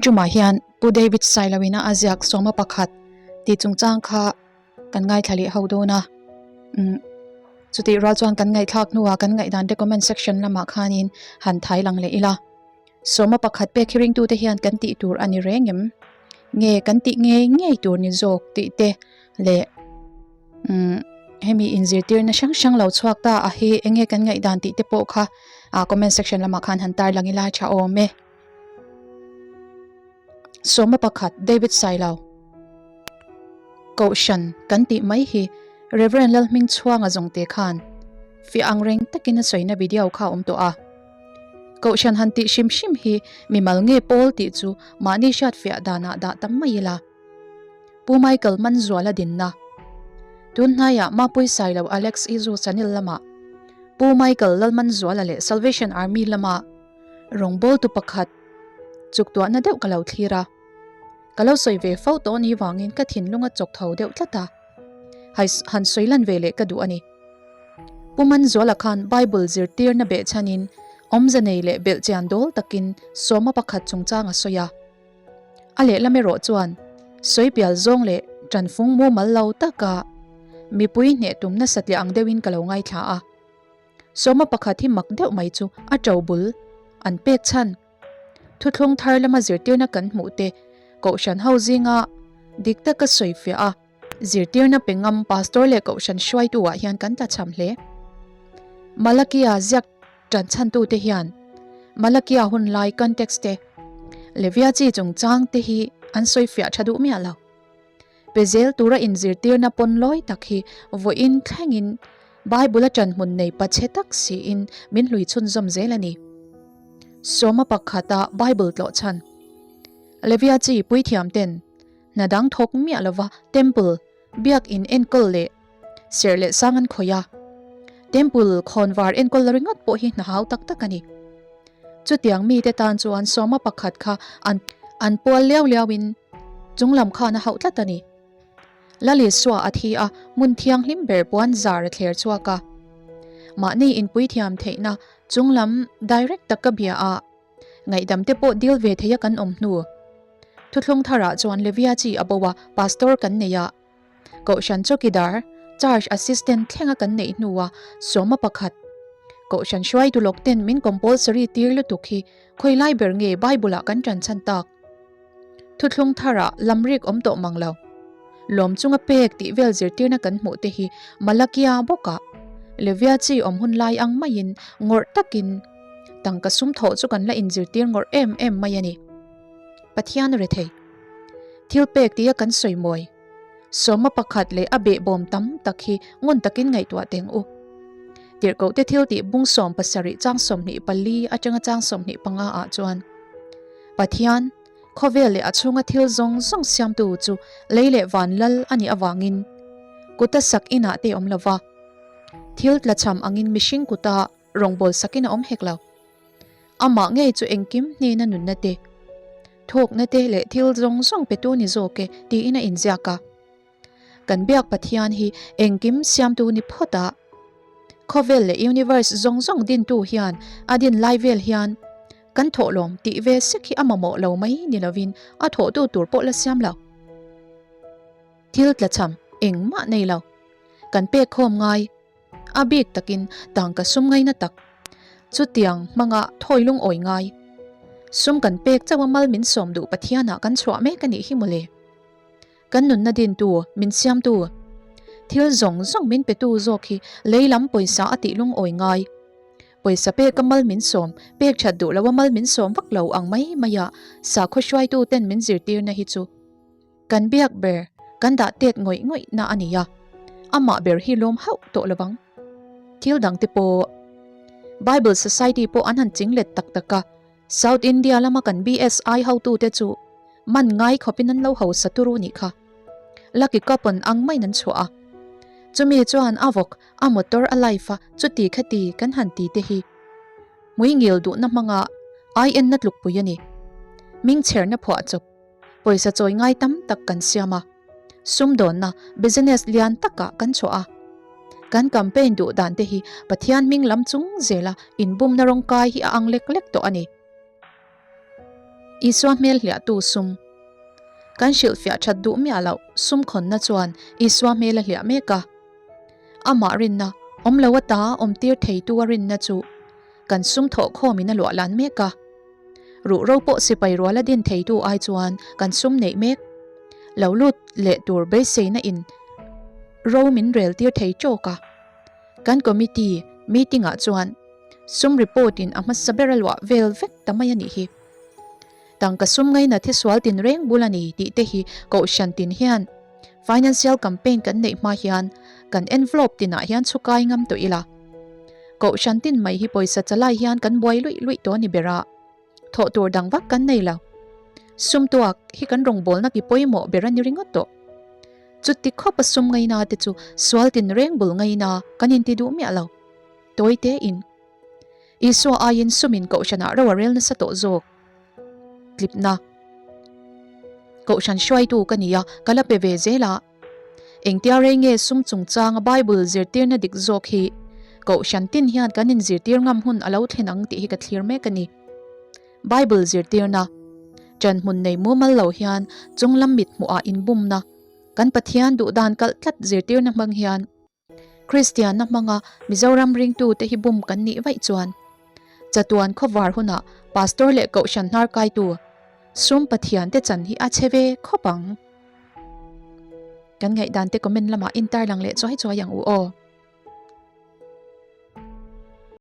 tumah hian Pu David Sailoina a ziak sawma pakhat tih chungchang kha kan ngaithla leh ho dawn a. Umm chutih rual chuan kan ngaihthlak hnuah kan ngaihdan te comment section lamah khanin han thai lang leh ila. Sawma pakhat pek hi ringtute hian kan tih tur a ni reng em? Nge kan tih ngei ngei tur ni zawk tih te leh umm hemi inzirtirna hrang hrang lo chhuak ta a hi enge kan ngaihdan tih te pawh kha ah comment section lamah khan han tarlang ila tha awm e. Sawma pakhat David Sailo Kohhran kan tih mai hi Rev Lalhmingchhuanga zawngte khan fiah ang reng takin a sawina video kha a awm tawh a. Kohhran han tih hrim hrim hi mimal nge pawl tih chu mahni hriat fiah danah dah tam mai ila. Pu Michael Manzuala dinna Tun hnaiah Mapui Sailo Alex Izu channel lamah Pu Michael Lalmanzuala leh Salvation Army lama rawngbawltu pakhat chuktuahna deuh ka lo thlir a. Ka lo sawi ve fo tawh ni vangin ka thinlung a chawk tho deuh tlat a. Hai han sawi lan ve leh ka duh a ni. Pu Manzuala khan Bible zirtirna behchhanin awmze nei leh belhchian dawl takin sawma pakhat chungchang a sawi a. A lehlam erawh chuan sawi pial zawng leh tanfung mumal lo taka mipui hneh tum nasa tliah ang deuhin ka lo ngaithla a. Sawma pakhat hi mak deuh mai chu a to bul an pek chhan. Thuthlung thar lama zirtirna kan hmuh te Kohhran ho zinga dik taka sawi fiah a. Zirtirna pe ngam Pastor leh Kohhran hruaitu ah hian kan tlachham hle. Malakia ziak tan chhantute hian Malakia hun lai context te, Levia chi chungchang te hi an sawi fiah tha duh miah lo. Pe zel tura inzirtirna pawn lawi tak hi vawiin thlengin Bible a ṭan hmun nei pachhe tak siin min hlui chhunzawm zel a ni. Sawma pakhata Bible tlawh chhan Levia chi puithiam ten Hna dang thawk miah lova Temple, Biak in enkawl leh serh leh sang an khawih a. Temple khawnvar enkawl la ringawt pawh hi hna hau tak tak a ni. Chutiang mite tan chuan sawma pakhat kha an an pual liau liau in chunglam khan a hauh tlat a ni. Lalisua a thi a, hmun thianghlim ber puan zar a thler chhuak a. Mahni inpuithiam theihna chunglam direct taka bia a Ngaihdam te pawh dil ve theia kan awm hnu. Thuthlung tharah chuan Levia chi a bo a, pastor kan nei a. Kohhran chawkidar, charge assistant thlenga kan neih hnua sawma pakhat. Kohhran hruaitu lawk ten min compulsory tir lutuk hi khawi lai ber nge Bible ah kan ṭan chhan tak? Thuthlung tharah lamrik awm tawh mang lo. Lawm chunga pek tih vel zirtirna kan hmuh te hi Malakia bawkah Levia chi awm hun lai ang maiin ngawrh takin tangka sum thawh chu kan la inzirtir ngawrh em em mai a ni. Pathian rethei. Thil pek tia kan sawi mawi. Sawma pakhat leh a behbawm tam tak hi ngun takin ngaihtuah teng u. Tirhkohte thil tih bung 17 chang 24 atanga chang 25 ah chuan Pathian, khawvel leh a chhunga thil zawng zawng siamtu chu lei leh van lal a nih avangin kuta sak inah te awm lova, thil tlachham angin mihring kuta rawngbâwl sakin a awm hek lo. Amah ngei chu engkim hnêna nunna te, thawkna te leh thil zawng zawng petu ni zawk e tiin a inziak a. Kan biak Pathian hi engkim siamtu ni phawt a. Khawvel leh universe zawng zawng dintu hian a din lai vel hian kan thawhlawm tih ve sek hi a mamawh lo mai ni lovin a thawhtu tur pawh la siam lo. Thil tlachham engmah nei lo. Kan pek khawm ngai. A bik takin tangka sum ngaina tak. Chutiang hmanga thawi lungawi ngai. Sum kan pek chauh a mal min sawm duh Pathianah kan chhuah mek a nih hi mawle. Kan nunna dintu, min siamtu, thil zawng zawng min petu zawk hi lei lam pawisa a tih lungawi ngai. Pawisa pek a mal min sawm, pek that duh lo a mal min sawm vak lo ang mai mai a sakhaw hruaitu ten min zirtirna hi chu kan biak ber, kan dah tet ngawih ngawih na a ni a, amah ber hi lawm hauh tawh lo vang. Thil dang te pawh Bible Society pawh an han chinglet tak tak a, South India lama kan BSI hotute chu man ngai khawpin an lo hausa turu nih kha. Lucky Coupon ang maiin an chhuah a. Chumi chuan a vawk, a motor a life a, chuti khati kan han ti te hi hmuingil duhna hmanga IN na tlukpui a ni. Hmingchherna phuah chawp, pawisa chawi ngai tam tak kan siam a. Sumdawnna, business, lian takah kan chhuah a. Kan campaign duh dan te hi Pathian hming lam chung zela inbumna rawng kai hi a ang lek lek tawh a ni. Isua hmel hliahtu sum. Kan hrilhfiah that duh miah loh sum khawnna chuan Isua hmel a hliah mek a. Amah rinna awm lo ata awmtir theitu a rinna chu kan sum thawh khawmin a luah lan mek a. Ruhro pawh sipai rual a din theitu ai chuan kan sum neih mek. Lo lut leh tur beiseina in ro min rel tir thei tawk a. Kan committee meeting ah chuan sum report in a hmasa ber a luah vel vek ta mai a nih hi. Tangka sum ngaina thisual tinreng bul a ni tih te hi kohhran tin hian financial campaign kan neih hma hian kan envelope tinah hian chhukai ngam tawh ila. Kohhran tin mai hi pawisa chalai hian kan buai luih luih tawh a ni ber a, thawh tur dang vak kan nei lo. Sum tuak hi kan rawngbawlna ki pawimawh ber a ni ringawt tawh. Chuti khawp a sum ngaina te chu sual tinreng bul ngaina kan inti duh miah lo. Tawi tein. Isua aiin sumin kohhranah ro a rel nasa tawh zawk. Tlipna. Kohhran hruaitu ka ni a, ka la pe ve zel a. Engtia rei nge sum chungchanga Bible zirtirna dik zawk hi kohhran tin hian kan inzirtir ngam hun a lo thlen ang tih hi ka thlir mek a ni. Bible zirtirna ṭanhmun nei mumal lo hian chunglam mit hmuhah inbumna kan Pathian duhdan kalh tlat zirtirna hmang hian Kristianna hmanga Mizoram ringtute hi bum kan nih vaih chuan chatuan khawvar hunah Pastor leh Kohhran hnar kaitu sum Pathiante chan hi a chhe ve khawp ang. Kan ngaihdan te comment lamah in tarlang leh chuai chuai ang u aw.